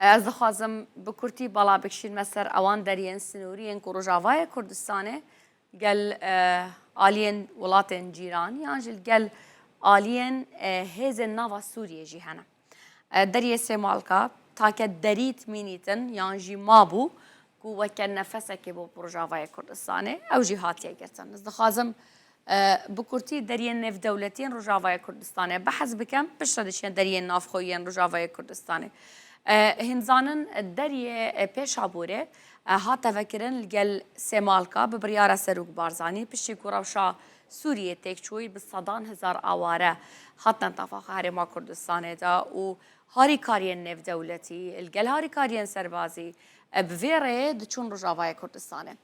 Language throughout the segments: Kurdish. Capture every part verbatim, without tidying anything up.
Ez dixwazim bi kurtî bala bikişînme ser ewan deriyên sinûrî yên ku Rojavayê Kurdistanê gel, e, aliyên welatên cîran yan jî li gel aliyên, e, hêzên nava Sûriyê jî hene. E, deriyê Sêmalka take derît mînîtin yan jî mabû ku weke nefesekê bo Rojavayê Kurdistanê, ew jî hatiye girtin. Ez dixwazim, e, bi kurtî deriyên nêvdewletî yên Rojavayê Kurdistanê behs bikim, piştre diçine deriyên navxwe yên Rojavayê Kurdistanê. E, hîn zanin deriyê, e, Pêşabûrê, e, hate vekirin li gel Sêmalka bi biryara Serok Barzanî, piştî ku rewşa Sûriyê têk çûyî bi sedan hezar aware hatine nafa Herêma Kurdistanê de û harîkariyên nêvdewletî, li gel harîkariyên serbazî, e, bi vê rêyê diçûn Rojavayê Kurdistanê.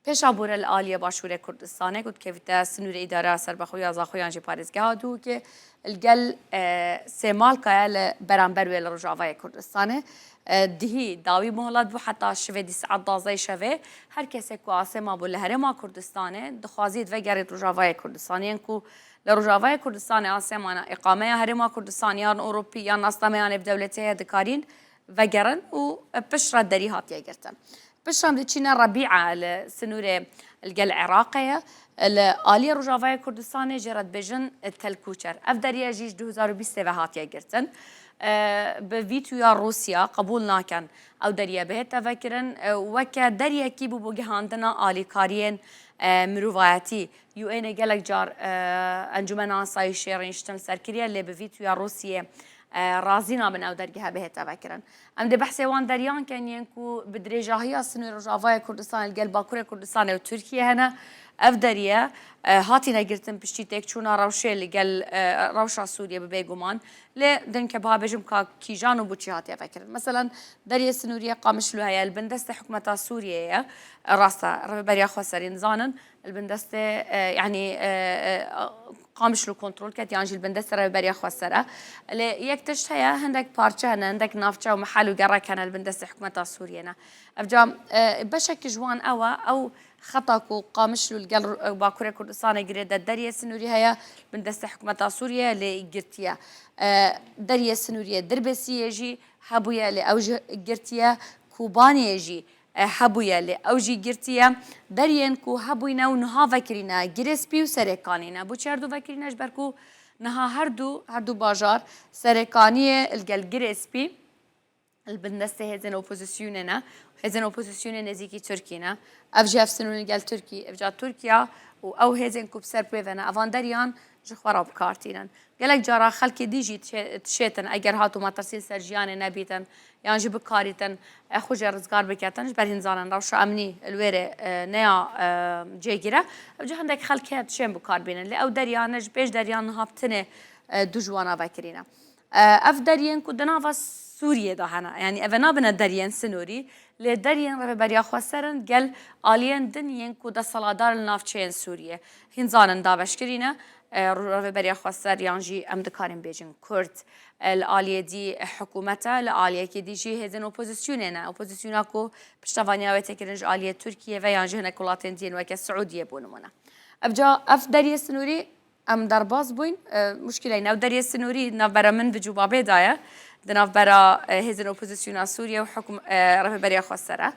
Pêşabûre li aliyê Başûrê Kurdistanê ku dikevite sinûrê îdara serbexwe ya Zaxoyan jî parêzgeha Dûkê, li gel, e, Sêmalkaya li beramber wê li Rojavayê Kurdistanê. E, dihî dawî mohlad bû heta şivê dî saet duwazdehê şevê. Her kesê ku asê mabû li Herêma Kurdistanê, dixwazî vegerît Rojavayê Kurdistanê. Yên ku li Rojavayê Kurdistanê asê mane, îqameya Herêma Kurdistanê yan Ewropî yan nasnameya nêvdewletî heye, dikarîn vegerin û piştre derî hatiye girtin. Piştre em diçîne Rebîa li sinûrê li gel Iraqê ye. Li aliyê Rojavayê Kurdistanê jê re dibêjin Tel Kuçer. Ev deriye jî ji du hezar û bîstê ve hatiye girtin. E, bi vîtoya Rûsya qebûl nakin ew deriye bihête vekirin. E, weke deriyekî bû bo gihandina alîkariyên, e, mirovayetî. U N ê gelek car, e, Encûmena Asayîşê Rêniştin li ser kiriye, lê bi vîtoya Rûsiyê, e, razî nabin ew dergehe bihête vekirin. Em dê behsê wan deriyan ken yên ku bi dirêjahiya sinûrê Rojavayê Kurdistanê li gel Bakurê Kurdistanê û Tirkiye hene. Ev deriye, e, hatine girtin piştî têkçûna rewşê li gel, e, rewşa Sûriyê bi bêguman. Lê din ke biha bêjim ka kîjan û bo çi hatiye vekirin. Meselen, deriyê sinûrî yê Qamişlo heye, li bin destê hikûmeta Sûriyê ye. E, rast e, Rêveberiya Xweserî nizanin, li bin destê, e, yanî, e, e, Qamişlo kontrol ket, yan jî li bin destê Rêveberiya Xweser e. Lê yek tişt heye, hindek parçe hene, hindek navçe û mehel û gerek hene li bin destê hikûmeta Sûriyê ne. Evca, e, beşek ji wan ew e, ew xeta ku Qamişlo li gel Ru-, Bakurê Kurdistanê girê de deriyê sinûrî heye, bin destê hikûmeta Sûriyê lê girtiye. E, deriyê sinûriyê Dirbêsiyê jî hebûye, lê ew jî girtiye. Kobaniyê jî, e, hebûye, lê ew jî girtiye. Deriyên ku hebûyne û niha vekirîne, Girê Spî û Serê Kanî ne. Bo çi her du vekirîne? Ji ber ku niha her du, her du bajar, Serê Kaniyê li gel Girê Spî, li bin destê hêzên opozîsyonê ne. Hêzên opozîsyonê nêzîkî Tirkî ne. Ev jî hevsînûn li gel Tirkî. Evca Tirkiya û ew hêzên ku bi ser pê ve ne, evan deriyan ji xwe re bi kar tînin. Gelek cara xelkê dî jî dişê-, dişêtin, eger hat û metirsî li ser jiyanê nebîtin, yan jî bikarîtin, e, xwe jê rizgar biketin, ji ber hîn zanin rewşa emnî li wê rê, e, neya, e, cêgire. Evca hindek xelk heye dişên bi kar bînin. Lê ew deriyan ne, ji pêş deriyan niha bi tinê, e, du ji wana vekirîne. E, ev deriyên ku di nava Sûriyê de hene, yanî ev ê nabine deriyên sinûrî, lê deriyên Rêveberiya Xweser in gel aliyên din yên ku desthilatdar li navçeyên Sûriyê. Hîn zanin dabeşkirî ne, e, Rêveberiya Xweser yan jî em dikarin bêjin Kurd, e, li aliyê dî hikûmet e, li aliyekê dî jî hêzên opozîsyonê ne. Opozîsyona ku piştevaniya wê tê kirin ji aliyê Tirkiyê ve yan jî hinek welatên dî yên weke Siûdiyê bo nimûne. Evca ev deriyê sinûrî Em derbas bûyn. E, muşkîleyê navberê sinûrî navbera min bi cûbabê daye. Di navbera, e, hêzên opozîsyona Sûriye û hukm-, e, Rêveberiya Xweser e.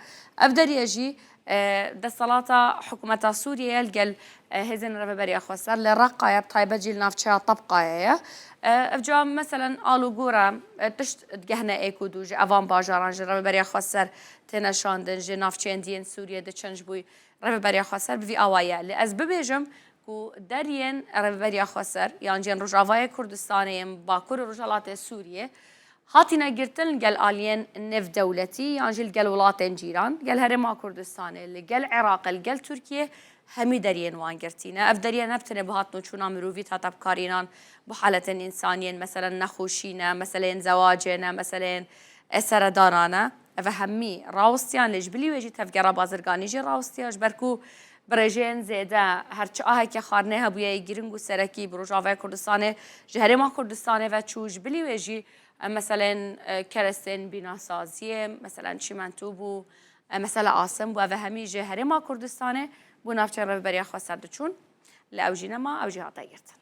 Ev deriye jî, e, desthilata hikûmeta Sûriye ye li gel, e, hêzên Rêveberiya Xweser li Reqa ye, bi taybet jî li navçeya Tebqayê ye. E, evca, meselen, alûgor e, e, tişt digehne êk û du ji evan bajaran ji Rêveberiya Xweser têne şandin, ji navçeyên dî yên Sûriye diçin ji bo Rêveberiya Xweser bi vî awayî ye. Lê ez bibêjim, ku deriyên Rêveberiya Xweser yan jî yên Rojavayê Kurdistanê, yên Bakur û Rojhilatê Sûriyê hatine girtin li gel aliyên nêvdewletî yan jî li gel welatên cîran, li gel Herêma Kurdistanê, li gel Iraqê, li gel Tirkiyê, hemî deriyên wan girtî ne. Ev deriye ne bi tenê bi hatin û çûna mirovî hate bikarînan, bi haletên însaniyên, meselen nexweşî ne, meseleyên zewacê ne, meseleyên, e, seredana ne. Ev hemî rawistiyan, lê ji bilî wê jî tevgera bazirganî jî rawistiya, ji ber ku bi rêjeyên zêde, her çi aheke xwarinê hebûye yê giring û serekî bi Rojavayê Kurdistanê ji Herêma Kurdistanê ve çû, ji bilî wê jî, e, meselên, e, kerestên bînasaziyê, meselen çîmento bû, e, mesela asim bû, ev hemî ji Herêma Kurdistanê bo navçeyên Rêveberiya Xweser diçûn, lê ew jî nema, ew jî hate girtin.